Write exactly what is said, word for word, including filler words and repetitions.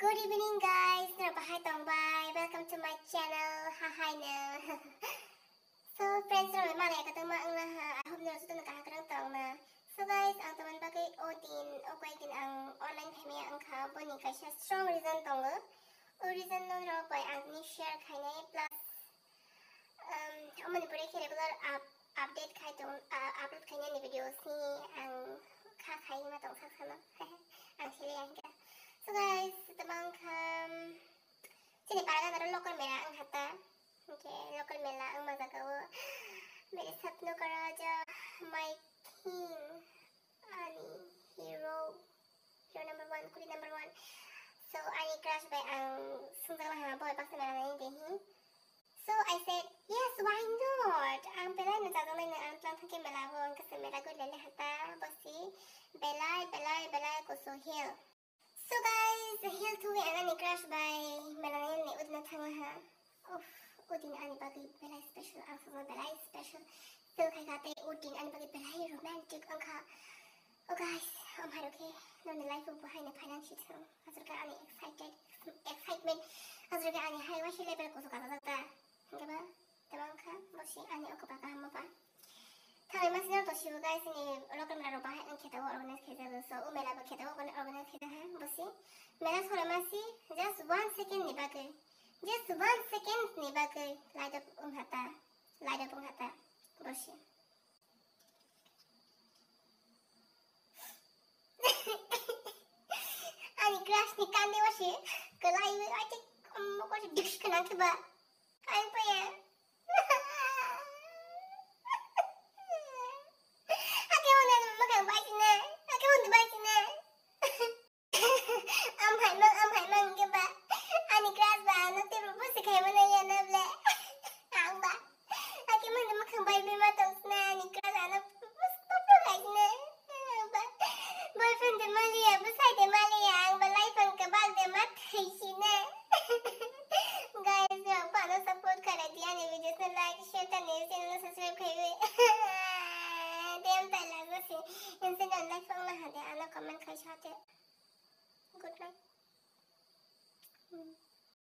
Good evening, guys. Norok bahai tong bai? Welcome to my channel. Hahaino. So, friends, norok male ekatongma wngna ha. I hope norok jotono kaham kwrwng tongna. So, guys, ang tomoni bagwi o din, o koi din ang online phaimaya wngkha. Boni kaisa strong reason tongo. O reason no norok bai ang ni share khainai, plus Um, omoni pore khe regular up, update khai tong, uh, upload khainani videos ni ang kha khai ma tong sak sano. Ang sele ang kha. So guys, tamang kham. Chini paragana ro local mela ang hata. Okay, local mela ang majaga o. Mere sapno kara ja my king. Ani hero. Hero number one, kuri number one. So, ani crush bai ang sungjakna ha, boy baksa mela nani dehi. So I said, "Yes, why not? Ang belai no jajaknai no, ang tlang thangke mela bo, ang kasa mela goi lele hata, bosi belai, belai, belai koso hill." So guys, hill thwi ang ani crush bai mela nai ni udna thangma ha. Uff, udin ani bagwi belai special, ang sama belai special feel khai kha tei udin ani bagwi belai romantic wngkha. Oh guys, amhai rokhe noni life o bahai no phainang si thang. Ajurka ani excited, excitement, ajurka ani hai wasi level koso kasa jata. Hingke ba, tama wngkha, bosi ani o kwbak kaham ba. Thangwi masi no tosibo guys, ni local mela rok bahai ang kheta o organize khaijak, so o mela bo kheta o organize khaijak ha, bosi mela sora masi just one second ni bagwi, just one second ni bagwi light up wng hata, light up wng hata, bosi. Ani crush ni kandi wasi, kalai wi ati, um, wasi dish kanang kiba. Kain paya.